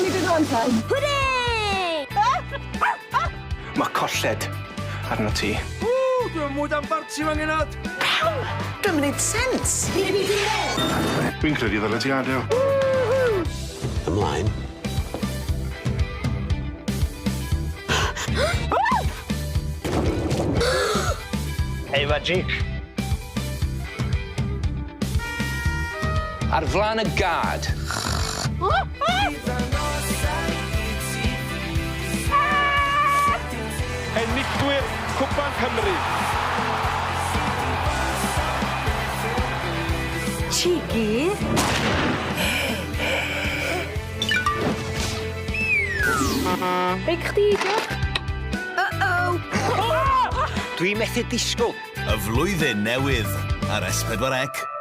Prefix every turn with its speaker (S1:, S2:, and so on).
S1: Ni dod o'n tan.
S2: Hwre!
S3: Mae colled arno ti.
S4: Ww, dwi'n mwyd am barti fan genod.
S1: Pam? Dwi'm yn neud sense.
S5: Dwi'n credu ddyle ti adel.
S6: Ymlaen.
S7: Hei, Magic.
S3: Ar flan y gad.
S4: Enillwyr Cwpan Cymru.
S2: Cheeky. Beic chdi, Joc. Uh-oh.
S7: Dwi methu disgwyl.
S8: Y flwyddyn newydd ar S4C.